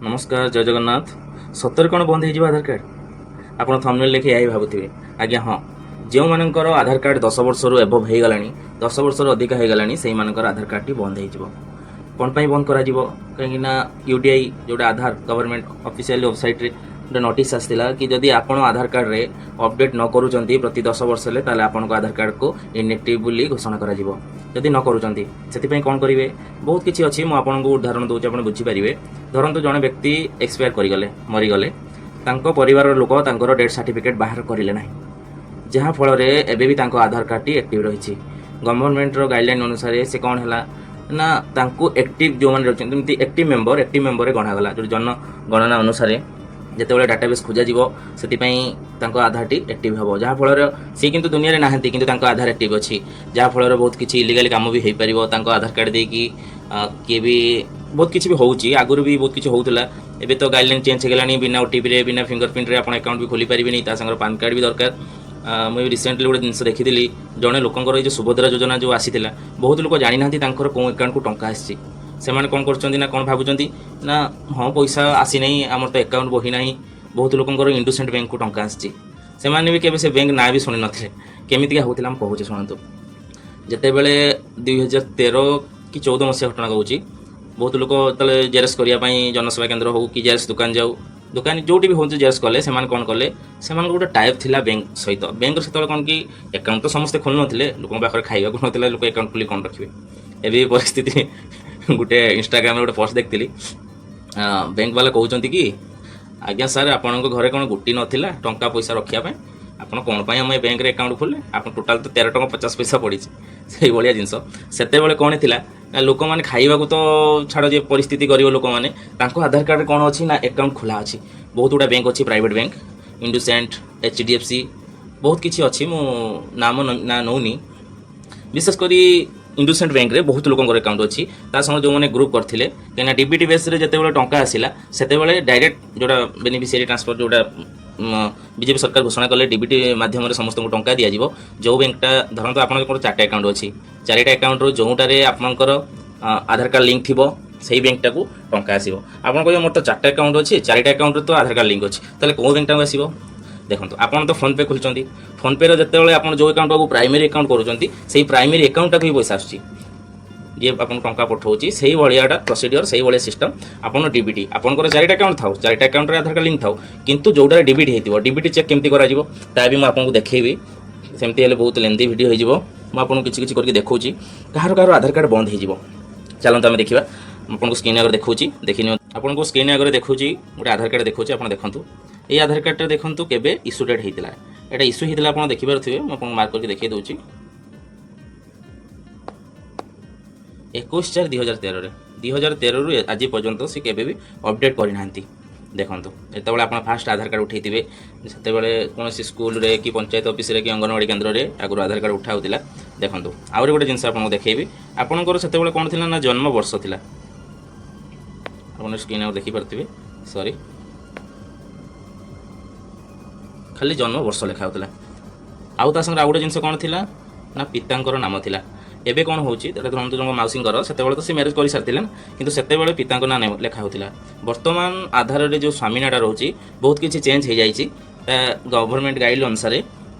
ନମସ୍କାର, ଜୟ ଜଗନ୍ନାଥ। ସତରେ କ'ଣ ବନ୍ଦ ହେଇଯିବ ଆଧାର କାର୍ଡ଼? ଆପଣ ଥମ୍ବନେଲ୍ ଦେଖି ଏହା ହିଁ ଭାବୁଥିବେ। ଆଜ୍ଞା ହଁ, ଯେଉଁମାନଙ୍କର ଆଧାର କାର୍ଡ଼ 10 ବର୍ଷରୁ ଏବଭ୍ ହେଇଗଲାଣି, 10 ବର୍ଷରୁ ଅଧିକା ହେଇଗଲାଣି, ସେଇମାନଙ୍କର ଆଧାର କାର୍ଡ଼ଟି ବନ୍ଦ ହେଇଯିବ। କ'ଣ ପାଇଁ ବନ୍ଦ କରାଯିବ? କାହିଁକିନା ୟୁଡିଆଇ, ଯେଉଁଟା ଆଧାର ଗଭର୍ଣ୍ଣମେଣ୍ଟ ଅଫିସିଆଲି ୱେବସାଇଟ୍ରେ ଗୋଟେ ନୋଟିସ୍ ଆସିଥିଲା କି ଯଦି ଆପଣ ଆଧାର କାର୍ଡ଼ରେ ଅପଡେଟ୍ ନ କରୁଛନ୍ତି ପ୍ରତି 10 ବର୍ଷ ହେଲେ, ତାହେଲେ ଆପଣଙ୍କ ଆଧାର କାର୍ଡ଼କୁ ଇନଆକ୍ଟିଭ୍ ବୋଲି ଘୋଷଣା କରାଯିବ ଯଦି ନ କରୁଛନ୍ତି। ସେଥିପାଇଁ କ'ଣ କରିବେ? ବହୁତ କିଛି ଅଛି। ମୁଁ ଆପଣଙ୍କୁ ଉଦାହରଣ ଦେଉଛି, ଆପଣ ବୁଝିପାରିବେ। ଧରନ୍ତୁ ଜଣେ ବ୍ୟକ୍ତି ଏକ୍ସପାୟାର କରିଗଲେ, ମରିଗଲେ। ତାଙ୍କ ପରିବାରର ଲୋକ ତାଙ୍କର ଡେଥ୍ ସାର୍ଟିଫିକେଟ୍ ବାହାର କରିଲେ ନାହିଁ, ଯାହାଫଳରେ ଏବେ ବି ତାଙ୍କ ଆଧାର କାର୍ଡ଼ଟି ଆକ୍ଟିଭ୍ ରହିଛି। ଗଭର୍ଣ୍ଣମେଣ୍ଟର ଗାଇଡ଼ଲାଇନ୍ ଅନୁସାରେ ସେ କ'ଣ ହେଲା ନା, ତାଙ୍କୁ ଆକ୍ଟିଭ୍ ଯେଉଁମାନେ ରହୁଛନ୍ତି, ଯେମିତି ଆକ୍ଟିଭ୍ ମେମ୍ବର, ଆକ୍ଟିଭ୍ ମେମ୍ବରରେ ଗଣାଗଲା। ଯେଉଁ ଜନଗଣନା ଅନୁସାରେ ଯେତେବେଳେ ଡାଟାବେସ୍ ଖୋଜାଯିବ, ସେଥିପାଇଁ ତାଙ୍କ ଆଧାରଟି ଆକ୍ଟିଭ୍ ହେବ। ଯାହାଫଳରେ ସିଏ କିନ୍ତୁ ଦୁନିଆରେ ନାହାନ୍ତି, କିନ୍ତୁ ତାଙ୍କ ଆଧାର ଆକ୍ଟିଭ୍ ଅଛି। ଯାହାଫଳରେ ବହୁତ କିଛି ଇଲିଗାଲି କାମ ବି ହେଇପାରିବ ତାଙ୍କ ଆଧାର କାର୍ଡ଼ ଦେଇକି। କିଏ ବି ବହୁତ କିଛି ବି ହେଉଛି, ଆଗରୁ ବି ବହୁତ କିଛି ହେଉଥିଲା। ଏବେ ତ ଗାଇଡ଼ଲାଇନ୍ ଚେଞ୍ଜ ହେଇଗଲାଣି। ବିନା ଓଟିପିରେ, ବିନା ଫିଙ୍ଗର ପ୍ରିଣ୍ଟରେ ଆପଣ ଆକାଉଣ୍ଟ ବି ଖୋଲି ପାରିବେନି। ତା ସାଙ୍ଗରେ ପାନ୍ କାର୍ଡ଼ ବି ଦରକାର। ମୁଁ ଏବେ ରିସେଣ୍ଟଲି ଗୋଟେ ଜିନିଷ ଦେଖିଥିଲି, ଜଣେ ଲୋକଙ୍କର ଏଇ ଯେଉଁ ସୁଭଦ୍ରା ଯୋଜନା ଯେଉଁ ଆସିଥିଲା, ବହୁତ ଲୋକ ଜାଣିନାହାନ୍ତି ତାଙ୍କର କେଉଁ ଆକାଉଣ୍ଟକୁ ଟଙ୍କା ଆସିଛି। ସେମାନେ କ'ଣ କରୁଛନ୍ତି ନା, କ'ଣ ଭାବୁଛନ୍ତି ନା, ହଁ, ପଇସା ଆସିନାହିଁ, ଆମର ତ ଆକାଉଣ୍ଟ ବହି ନାହିଁ। ବହୁତ ଲୋକଙ୍କର ଇଣ୍ଡୁସେଣ୍ଟ ବ୍ୟାଙ୍କକୁ ଟଙ୍କା ଆସିଛି। ସେମାନେ ବି କେବେ ସେ ବ୍ୟାଙ୍କ ନାଁ ବି ଶୁଣି ନଥିଲେ। କେମିତିକା ହେଉଥିଲା, ମୁଁ କହୁଛି, ଶୁଣନ୍ତୁ। ଯେତେବେଳେ 2013 କି 14 ମସିହା ଘଟଣା କହୁଛି, ବହୁତ ଲୋକ ଯେତେବେଳେ ଜେରକ୍ସ କରିବା ପାଇଁ ଜନସେବା କେନ୍ଦ୍ର ହଉ କି ଜେରକ୍ସ ଦୋକାନ ଯାଉ, ଦୋକାନୀ ଯେଉଁଠି ବି ହେଉଛି ଜେରକ୍ସ କଲେ, ସେମାନେ କ'ଣ କଲେ, ସେମାନଙ୍କର ଗୋଟେ ଟାଇଅପ୍ ଥିଲା ବ୍ୟାଙ୍କ ସହିତ। ବ୍ୟାଙ୍କର ସେତେବେଳେ କ'ଣ କି ଆକାଉଣ୍ଟ ତ ସମସ୍ତେ ଖୋଲୁନଥିଲେ। ଲୋକଙ୍କ ପାଖରେ ଖାଇବାକୁ ନଥିଲା, ଲୋକ ଆକାଉଣ୍ଟ ଖୋଲି କ'ଣ ରଖିବେ? ଏବେ ବି ପରିସ୍ଥିତି। ଗୋଟେ ଇନଷ୍ଟାଗ୍ରାମରେ ଗୋଟେ ପୋଷ୍ଟ ଦେଖିଥିଲି, ବ୍ୟାଙ୍କ ବାଲା କହୁଛନ୍ତି କି, "ଆଜ୍ଞା ସାର୍, ଆପଣଙ୍କ ଘରେ କ'ଣ ଗୁଟି ନଥିଲା ଟଙ୍କା ପଇସା ରଖିବା ପାଇଁ? ଆପଣ କ'ଣ ପାଇଁ ଆମ ଏ ବ୍ୟାଙ୍କରେ ଆକାଉଣ୍ଟ ଖୋଲିଲେ? ଆପଣ ଟୋଟାଲ୍ ତ 13 ଟଙ୍କା 50 ପଇସା ପଡ଼ିଛି।" ସେଇଭଳିଆ ଜିନିଷ। ସେତେବେଳେ କ'ଣ ଥିଲା ନା, ଲୋକମାନେ ଖାଇବାକୁ ତ ଛାଡ଼, ଯେ ପରିସ୍ଥିତି, ଗରିବ ଲୋକମାନେ, ତାଙ୍କ ଆଧାର କାର୍ଡ଼ରେ କ'ଣ ଅଛି ନା, ଆକାଉଣ୍ଟ ଖୋଲା ଅଛି। ବହୁତ ଗୁଡ଼ା ବ୍ୟାଙ୍କ ଅଛି, ପ୍ରାଇଭେଟ୍ ବ୍ୟାଙ୍କ, ଇଣ୍ଡୁସେଣ୍ଟ, HDFC, ବହୁତ କିଛି ଅଛି, ମୁଁ ନାମ ନା ନେଉନି। ବିଶେଷ କରି ଇଣ୍ଡୁସେଣ୍ଟ ବ୍ୟାଙ୍କରେ ବହୁତ ଲୋକଙ୍କର ଆକାଉଣ୍ଟ ଅଛି। ତା ସଙ୍ଗେ ଯେଉଁମାନେ ଗ୍ରୁପ୍ କରିଥିଲେ, କାହିଁକିନା ଡିବିଟି ବେସ୍ରେ ଯେତେବେଳେ ଟଙ୍କା ଆସିଲା, ସେତେବେଳେ ଡାଇରେକ୍ଟ ଯେଉଁଟା ବେନିଫିସିଆରୀ ଟ୍ରାନ୍ସଫର, ଯେଉଁଟା ବିଜେପି ସରକାର ଘୋଷଣା କଲେ, ଡିବିଟି ମାଧ୍ୟମରେ ସମସ୍ତଙ୍କୁ ଟଙ୍କା ଦିଆଯିବ। ଯେଉଁ ବ୍ୟାଙ୍କଟା, ଧରନ୍ତୁ ଆପଣଙ୍କର ଚାରିଟା ଆକାଉଣ୍ଟ ଅଛି, ଚାରିଟା ଆକାଉଣ୍ଟରୁ ଯେଉଁଟାରେ ଆପଣଙ୍କର ଆଧାର କାର୍ଡ଼ ଲିଙ୍କ୍ ଥିବ, ସେଇ ବ୍ୟାଙ୍କଟାକୁ ଟଙ୍କା ଆସିବ। ଆପଣ କହିବେ, ମୋର ତ ଚାରିଟା ଆକାଉଣ୍ଟ ଅଛି, ଚାରିଟା ଆକାଉଣ୍ଟରେ ତ ଆଧାର କାର୍ଡ଼ ଲିଙ୍କ୍ ଅଛି, ତାହେଲେ କେଉଁ ବ୍ୟାଙ୍କଟାକୁ ଆସିବ? ଦେଖନ୍ତୁ, ଆପଣ ତ ଫୋନ୍ପେ ଖୋଲିଛନ୍ତି। ଫୋନ୍ପେର ଯେତେବେଳେ ଆପଣ ଯେଉଁ ଆକାଉଣ୍ଟକୁ ପ୍ରାଇମେରୀ ଆକାଉଣ୍ଟ କରୁଛନ୍ତି, ସେଇ ପ୍ରାଇମେରୀ ଆକାଉଣ୍ଟଟାକୁ ହିଁ ପଇସା ଆସୁଛି, ଯିଏ ଆପଣଙ୍କୁ ଟଙ୍କା ପଠାଉଛି। ସେଇ ଭଳିଆଟା ପ୍ରୋସିଡ଼ିଓର, ସେଇଭଳିଆ ସିଷ୍ଟମ୍ ଆପଣ ଡିବିଟି। ଆପଣଙ୍କର ଚାରିଟା ଆକାଉଣ୍ଟ ଥାଉ, ଚାରିଟା ଆକାଉଣ୍ଟରେ ଆଧାର କାର୍ଡ଼ ଲିଙ୍କ୍ ଥାଉ, କିନ୍ତୁ ଯେଉଁଟାରେ ଡିବିଟି ହେଇଥିବ। ଡିବିଟି ଚେକ୍ କେମିତି କରାଯିବ, ତା ବି ମୁଁ ଆପଣଙ୍କୁ ଦେଖେଇବି। ସେମିତି ହେଲେ ବହୁତ ଲେନ୍ଦି ଭିଡ଼ିଓ ହେଇଯିବ। ମୁଁ ଆପଣଙ୍କୁ କିଛି କିଛି କରିକି ଦେଖାଉଛି କାହାର କାହାର ଆଧାର କାର୍ଡ଼ ବନ୍ଦ ହେଇଯିବ। ଚାଲନ୍ତୁ ଆମେ ଦେଖିବା। ମୁଁ ଆପଣଙ୍କୁ ସ୍କ୍ରିନ୍ ଆଗରେ ଦେଖାଉଛି, ଦେଖିନିଅନ୍ତୁ। ଆପଣଙ୍କୁ ସ୍କ୍ରିନ୍ ଆଗରେ ଦେଖାଉଛି, ଗୋଟେ ଆଧାର କାର୍ଡ଼ ଦେଖାଉଛି, ଆପଣ ଦେଖନ୍ତୁ। ଏଇ ଆଧାର କାର୍ଡ଼ଟା ଦେଖନ୍ତୁ, କେବେ ଇସ୍ୟୁ ଡେଟ୍ ହେଇଥିଲା। ଏଇଟା ଇସ୍ୟୁ ହେଇଥିଲା, ଆପଣ ଦେଖିପାରୁଥିବେ, ମୁଁ ଆପଣଙ୍କୁ ମାର୍କ କରିକି ଦେଖାଇ ଦେଉଛି, 21/4/2013ରେ। 2013ରୁ ଆଜି ପର୍ଯ୍ୟନ୍ତ ସେ କେବେ ବି ଅପଡ଼େଟ୍ କରିନାହାନ୍ତି। ଦେଖନ୍ତୁ, ଯେତେବେଳେ ଆପଣ ଫାଷ୍ଟ ଆଧାର କାର୍ଡ଼ ଉଠେଇଥିବେ, ସେତେବେଳେ କୌଣସି ସ୍କୁଲରେ କି ପଞ୍ଚାୟତ ଅଫିସରେ କି ଅଙ୍ଗନବାଡ଼ି କେନ୍ଦ୍ରରେ ଆଗରୁ ଆଧାର କାର୍ଡ଼ ଉଠା ହେଉଥିଲା। ଦେଖନ୍ତୁ, ଆହୁରି ଗୋଟେ ଜିନିଷ ଆପଣଙ୍କୁ ଦେଖେଇବି। ଆପଣଙ୍କର ସେତେବେଳେ କ'ଣ ଥିଲା ନା, ଜନ୍ମ ବର୍ଷ ଥିଲା। ଆପଣ ସ୍କ୍ରିନ୍ ଆଉ ଦେଖିପାରୁଥିବେ, ସରି, ଖାଲି ଜନ୍ମ ବର୍ଷ ଲେଖା ହେଉଥିଲା। ଆଉ ତା ସାଙ୍ଗରେ ଆଉ ଗୋଟେ ଜିନିଷ କ'ଣ ଥିଲା ନା, ପିତାଙ୍କର ନାମ ଥିଲା। ଏବେ କ'ଣ ହେଉଛି? ଏଇଟା ଧରନ୍ତୁ ଜଣଙ୍କ ମାଉସୀଙ୍କର, ସେତେବେଳେ ତ ସେ ମ୍ୟାରେଜ୍ କରିସାରିଥିଲେ ନା, କିନ୍ତୁ ସେତେବେଳେ ପିତାଙ୍କ ନାଁ ଲେଖା ହେଉଥିଲା। ବର୍ତ୍ତମାନ ଆଧାରରେ ଯେଉଁ ସ୍ୱାମୀ ନାଁଟା ରହୁଛି, ବହୁତ କିଛି ଚେଞ୍ଜ ହେଇଯାଇଛି ତା ଗଭର୍ଣ୍ଣମେଣ୍ଟ ଗାଇଡ଼୍ ଅନୁସାରେ।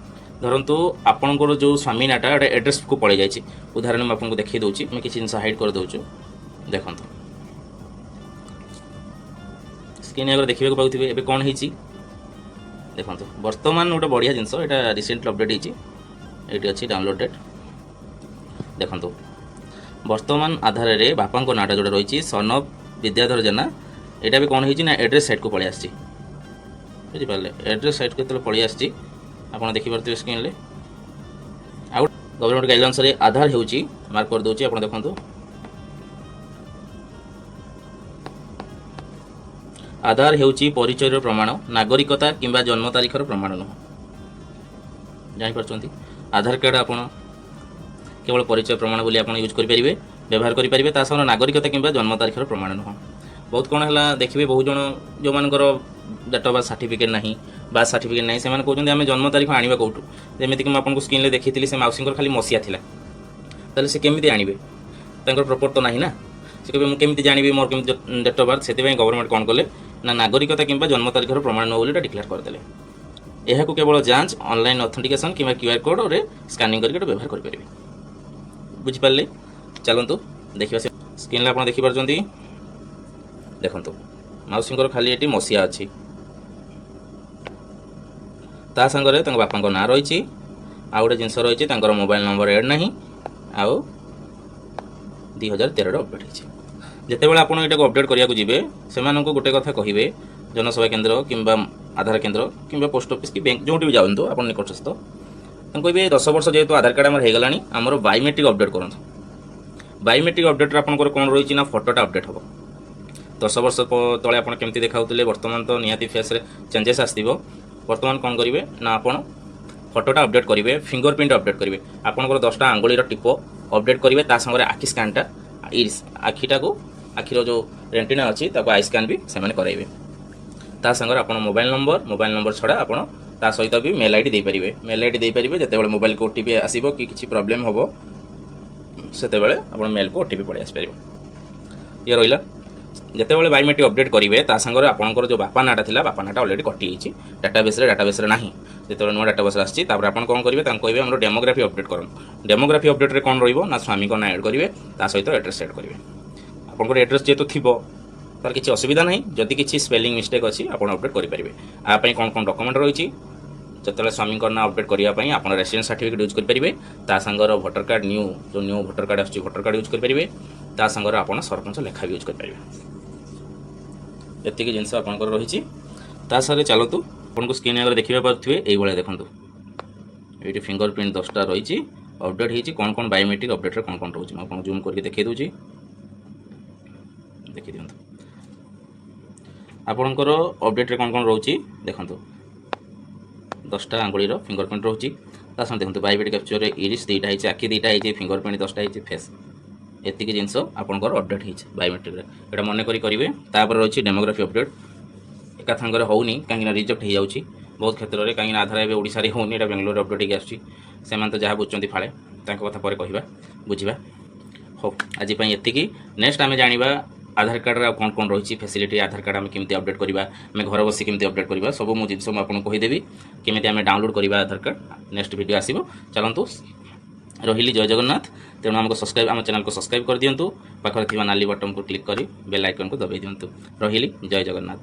ଧରନ୍ତୁ ଆପଣଙ୍କର ଯେଉଁ ସ୍ୱାମୀ ନାଁଟା ଗୋଟେ ଆଡ୍ରେସ୍କୁ ପଳେଇ ଯାଇଛି। ଉଦାହରଣ ମୁଁ ଆପଣଙ୍କୁ ଦେଖାଇ ଦେଉଛି। ଆମେ କିଛି ଜିନିଷ ହାଇଡ଼୍ କରିଦେଉଛୁ। ଦେଖନ୍ତୁ, ସ୍କ୍ରିନ୍ ଆଗରେ ଦେଖିବାକୁ ପାଉଥିବେ ଏବେ କ'ଣ ହେଇଛି। ଦେଖନ୍ତୁ, ବର୍ତ୍ତମାନ ଗୋଟେ ବଢ଼ିଆ ଜିନିଷ, ଏଇଟା ରିସେଣ୍ଟଲି ଅପଡ଼େଟ୍ ହେଇଛି। ଏଇଠି ଅଛି ଡାଉନଲୋଡ଼ ଡେଟ୍। ଦେଖନ୍ତୁ, ବର୍ତ୍ତମାନ ଆଧାରରେ ବାପାଙ୍କ ନାଁଟା ଯେଉଁଟା ରହିଛି, ସନ୍ ଅଫ୍ ବିଦ୍ୟାଧର ଜେନା, ଏଇଟା ବି କ'ଣ ହେଇଛି ନା, ଆଡ୍ରେସ୍ ସାଇଡ଼୍କୁ ପଳେଇ ଆସିଛି। ବୁଝିପାରିଲେ? ଆଡ୍ରେସ୍ ସାଇଡ଼୍କୁ ଯେତେବେଳେ ପଳେଇ ଆସିଛି, ଆପଣ ଦେଖିପାରୁଥିବେ ସ୍କ୍ରିନ୍ରେ। ଆଉ ଗଭର୍ଣ୍ଣମେଣ୍ଟ ଗାଇଡ଼ଲାଇନ୍ ଅନୁସାରେ ଆଧାର ହେଉଛି, ମାର୍କ କରିଦେଉଛି, ଆପଣ ଦେଖନ୍ତୁ, ଆଧାର ହେଉଛି ପରିଚୟର ପ୍ରମାଣ, ନାଗରିକତା କିମ୍ବା ଜନ୍ମ ତାରିଖର ପ୍ରମାଣ ନୁହଁ। ଜାଣିପାରୁଛନ୍ତି? ଆଧାର କାର୍ଡ଼ ଆପଣ କେବଳ ପରିଚୟ ପ୍ରମାଣ ବୋଲି ଆପଣ ୟୁଜ୍ କରିପାରିବେ, ବ୍ୟବହାର କରିପାରିବେ। ତା ସହ ନାଗରିକତା କିମ୍ବା ଜନ୍ମ ତାରିଖର ପ୍ରମାଣ ନୁହଁ। ବହୁତ କ'ଣ ହେଲା ଦେଖିବେ, ବହୁତ ଜଣ ଯେଉଁମାନଙ୍କର ଡେଟ୍ ଅଫ୍ ବାର୍ଥ ସାର୍ଟିଫିକେଟ୍ ନାହିଁ, ବାର୍ଥ ସାର୍ଟିଫିକେଟ୍ ନାହିଁ, ସେମାନେ କହୁଛନ୍ତି, ଆମେ ଜନ୍ମ ତାରିଖ ଆଣିବା କେଉଁଠୁ? ଯେମିତିକି ମୁଁ ଆପଣଙ୍କୁ ସ୍କ୍ରିନ୍ରେ ଦେଖିଥିଲି, ସେ ମାଉସୀଙ୍କର ଖାଲି ମସିହା ଥିଲା। ତାହେଲେ ସେ କେମିତି ଆଣିବେ? ତାଙ୍କର ପ୍ରପର୍ ତ ନାହିଁ ନା। ସେ କହିବେ, ମୁଁ କେମିତି ଜାଣିବି ମୋର କେମିତି ଡେଟ୍ ଅଫ୍ ବାର୍ଥ? ସେଥିପାଇଁ ଗଭର୍ଣ୍ଣମେଣ୍ଟ କ'ଣ କଲେ ନା, ନାଗରିକତା କିମ୍ବା ଜନ୍ମ ତାରିଖର ପ୍ରମାଣ ନୁହଁ ବୋଲି ଡିକ୍ଲେୟାର କରିଦେଲେ। ଏହାକୁ କେବଳ ଯାଞ୍ଚ, ଅନଲାଇନ୍ ଅଥେଣ୍ଟିକେସନ୍ କିମ୍ବା କ୍ୟୁଆର୍ କୋଡ଼ରେ ସ୍କାନିଂ କରିକି ଏଟା ବ୍ୟବହାର କରିପାରିବେ। ବୁଝିପାରିଲେ? ଚାଲନ୍ତୁ ଦେଖିବା। ସ୍କ୍ରିନ୍ରେ ଆପଣ ଦେଖିପାରୁଛନ୍ତି, ଦେଖନ୍ତୁ, ମାଉସୀଙ୍କର ଖାଲି ଏଠି ମସିହା ଅଛି। ତା ସାଙ୍ଗରେ ତାଙ୍କ ବାପାଙ୍କ ନାଁ ରହିଛି। ଆଉ ଗୋଟେ ଜିନିଷ ରହିଛି, ତାଙ୍କର ମୋବାଇଲ ନମ୍ବର ଏଡ଼୍ ନାହିଁ ଆଉ 2013ରେ ଅପଡ଼େଟ୍ ହେଇଛି। ଯେତେବେଳେ ଆପଣ ଏଇଟାକୁ ଅପଡ଼େଟ୍ କରିବାକୁ ଯିବେ, ସେମାନଙ୍କୁ ଗୋଟେ କଥା କହିବେ। ଜନସେବା କେନ୍ଦ୍ର କିମ୍ବା ଆଧାର କେନ୍ଦ୍ର କିମ୍ବା ପୋଷ୍ଟ ଅଫିସ୍ କି ବ୍ୟାଙ୍କ, ଯେଉଁଠି ବି ଯାଆନ୍ତୁ ଆପଣ ନିକଟସ୍ଥ, ତାଙ୍କୁ କହିବେ, 10 ବର୍ଷ ଯେହେତୁ ଆଧାର କାର୍ଡ଼ ଆମର ହେଇଗଲାଣି, ଆମର ବାୟୋମେଟ୍ରିକ୍ ଅପଡ଼େଟ୍ କରନ୍ତୁ। ବାୟୋମେଟ୍ରିକ୍ ଅପଡ଼େଟ୍ରେ ଆପଣଙ୍କର କ'ଣ ରହିଛି ନା, ଫଟୋଟା ଅପଡ଼େଟ୍ ହେବ। 10 ବର୍ଷ ତଳେ ଆପଣ କେମିତି ଦେଖାଉଥିଲେ, ବର୍ତ୍ତମାନ ତ ନିହାତି ଫେସ୍ରେ ଚେଞ୍ଜେସ୍ ଆସିଥିବ। ବର୍ତ୍ତମାନ କ'ଣ କରିବେ ନା, ଆପଣ ଫଟୋଟା ଅପଡ଼େଟ୍ କରିବେ, ଫିଙ୍ଗର ପ୍ରିଣ୍ଟ ଅପଡ଼େଟ୍ କରିବେ, ଆପଣଙ୍କର 10ଟା ଆଙ୍ଗୁଳିର ଟିପ ଅପଡ଼େଟ୍ କରିବେ। ତା ସାଙ୍ଗରେ ଆଖି ସ୍କାନ୍ଟା, ଇରିସ୍, ଆଖିଟାକୁ, ଆଖିର ଯେଉଁ ରେଣ୍ଟିନା ଅଛି, ତାକୁ I scan ବି ସେମାନେ କରାଇବେ। ତା ସାଙ୍ଗରେ ଆପଣ ମୋବାଇଲ ନମ୍ବର, ମୋବାଇଲ ନମ୍ବର ଛଡ଼ା ଆପଣ ତା ସହିତ ବି ମେଲ୍ I D ଦେଇପାରିବେ। ମେଲ୍ I D ଦେଇପାରିବେ, ଯେତେବେଳେ ମୋବାଇଲକୁ ଓଟିପି ଆସିବ କି କିଛି ପ୍ରୋବ୍ଲେମ୍ ହେବ, ସେତେବେଳେ ଆପଣ ମେଲ୍କୁ ଓଟିପି ପଳେଇ ଆସିପାରିବ। ଇଏ ରହିଲା। ଯେତେବେଳେ ବାୟୋମେଟ୍ରିକ୍ ଅପଡ଼େଟ୍ କରିବେ, ତା ସାଙ୍ଗରେ ଆପଣଙ୍କର ଯେଉଁ ବାପା ନାଁଟା ଥିଲା, ବାପା ନାଁଟା ଅଲରେଡ଼ି କଟିଯାଇଛି ଡାଟାବେସ୍ରେ, ଡାଟାବେସ୍ରେ ନାହିଁ। ଯେତେବେଳେ ନୂଆ ଡାଟାବେସ୍ରେ ଆସିଛି, ତାପରେ ଆପଣ କ'ଣ କରିବେ? ତାଙ୍କୁ କହିବେ, ଆମର ଡେମୋଗ୍ରାଫି ଅପଡ଼େଟ୍ କରନ୍ତୁ। ଡେମୋଗ୍ରାଫି ଅପଡ଼େଟ୍ରେ କ'ଣ ରହିବ ନା, ସ୍ୱାମୀଙ୍କ ନାଁ ଆଡ଼୍ କରିବେ, ତା ସହିତ ଆଡ୍ରେସ୍ ଆଡ଼୍ କରିବେ। ଆପଣଙ୍କର ଆଡ୍ରେସ୍ ଯେହେତୁ ଥିବ, ତାର କିଛି ଅସୁବିଧା ନାହିଁ। ଯଦି କିଛି ସ୍ପେଲିଂ ମିଷ୍ଟେକ୍ ଅଛି, ଆପଣ ଅପଡ଼େଟ୍ କରିପାରିବେ। ଆ ପାଇଁ କ'ଣ କ'ଣ ଡକୁମେଣ୍ଟ ରହିଛି? ଯେତେବେଳେ ସ୍ୱାମୀଙ୍କ ନାଁ ଅପଡ଼େଟ୍ କରିବା ପାଇଁ ଆପଣ ରେସିଡେନ୍ସ ସାର୍ଟିଫିକେଟ୍ ୟୁଜ୍ କରିପାରିବେ, ତା ସାଙ୍ଗର ଭୋଟର କାର୍ଡ଼, ନ୍ୟୁ ଯେଉଁ ନ୍ୟୁ ଭୋଟର କାର୍ଡ଼ ଆସୁଛି, ଭୋଟର କାର୍ଡ଼ ୟୁଜ୍ କରିପାରିବେ, ତା ସାଙ୍ଗରେ ଆପଣ ସରପଞ୍ଚ ଲେଖା ବି ୟୁଜ୍ କରିପାରିବେ। ଏତିକି ଜିନିଷ ଆପଣଙ୍କର ରହିଛି। ତା ସାଙ୍ଗରେ ଚାଲନ୍ତୁ, ଆପଣଙ୍କୁ ସ୍କ୍ରିନ୍ ଆଗରେ ଦେଖିବାକୁ ପାରୁଥିବେ ଏଇଭଳିଆ। ଦେଖନ୍ତୁ, ଏଇଠି ଫିଙ୍ଗର ପ୍ରିଣ୍ଟ 10ଟା ରହିଛି, ଅପଡ଼େଟ୍ ହେଇଛି। କ'ଣ କ'ଣ ବାୟୋମେଟ୍ରିକ୍ ଅପଡ଼େଟ୍ରେ କ'ଣ କ'ଣ ରହୁଛି, ମୁଁ ଆପଣଙ୍କୁ ଜୁମ୍ କରିକି ଦେଖାଇ ଦେଉଛି, ଦେଖିଦିଅନ୍ତୁ। ଆପଣଙ୍କର ଅପଡ଼େଟ୍ରେ କ'ଣ କ'ଣ ରହୁଛି ଦେଖନ୍ତୁ। 10ଟା ଆଙ୍ଗୁଳିର ଫିଙ୍ଗର ପ୍ରିଣ୍ଟ ରହୁଛି। ତା ସଙ୍ଗେ ଦେଖନ୍ତୁ, ବାୟୋମେଟ୍ରିକ୍ କ୍ୟାପଚରରେ ଇରିସ୍ 2ଟା ହେଇଛି, ଆଖି 2ଟା ହେଇଛି, ଫିଙ୍ଗର ପ୍ରିଣ୍ଟ 10ଟା ହେଇଛି, ଫେସ୍। ଏତିକି ଜିନିଷ ଆପଣଙ୍କର ଅପଡ଼େଟ୍ ହେଇଛି ବାୟୋମେଟ୍ରିକ୍ରେ। ଏଇଟା ମନେ କରି କରିବେ। ତାପରେ ରହିଛି ଡେମୋଗ୍ରାଫି ଅପଡ଼େଟ୍। ଏକା ସାଙ୍ଗରେ ହେଉନି, କାହିଁକିନା ରିଜେକ୍ଟ ହେଇଯାଉଛି ବହୁତ କ୍ଷେତ୍ରରେ, କାହିଁକିନା ଆଧାର ଏବେ ଓଡ଼ିଶାରେ ହେଉନି, ଏଇଟା ବେଙ୍ଗଲୋରରେ ଅପଡ଼େଟ୍ ହେଇକି ଆସୁଛି। ସେମାନେ ତ ଯାହା ବୁଝୁଛନ୍ତି ଫାଳେ, ତାଙ୍କ କଥା ପରେ କହିବା, ବୁଝିବା। ହଉ, ଆଜି ପାଇଁ ଏତିକି। ନେକ୍ସଟ ଆମେ ଜାଣିବା ଆଧାର କାର୍ଡ଼ରେ ଆଉ କ'ଣ କ'ଣ ରହିଛି ଫେସିଲିଟି, ଆଧାର କାର୍ଡ଼ ଆମେ କେମିତି ଅପଡ଼େଟ୍ କରିବା, ଆମେ ଘରେ ବସି କେମିତି ଅପଡ଼େଟ୍ କରିବା, ସବୁ ମୁଁ ଜିନିଷ ମୁଁ ଆପଣଙ୍କୁ କହିଦେବି। କେମିତି ଆମେ ଡାଉନଲୋଡ଼ କରିବା ଆଧାର କାର୍ଡ଼, ନେକ୍ସଟ ଭିଡ଼ିଓ ଆସିବ। ଚାଲନ୍ତୁ, ରହିଲି, ଜୟ ଜଗନ୍ନାଥ। ତେଣୁ ଆମକୁ ସବସ୍କ୍ରାଇବ୍, ଆମ ଚ୍ୟାନେଲକୁ ସବସ୍କ୍ରାଇବ୍ କରିଦିଅନ୍ତୁ, ପାଖରେ ଥିବା ନାଲି ବଟନକୁ କ୍ଲିକ୍ କରି ବେଲ୍ ଆଇକନ୍କୁ ଦବାଇ ଦିଅନ୍ତୁ। ରହିଲି, ଜୟ ଜଗନ୍ନାଥ।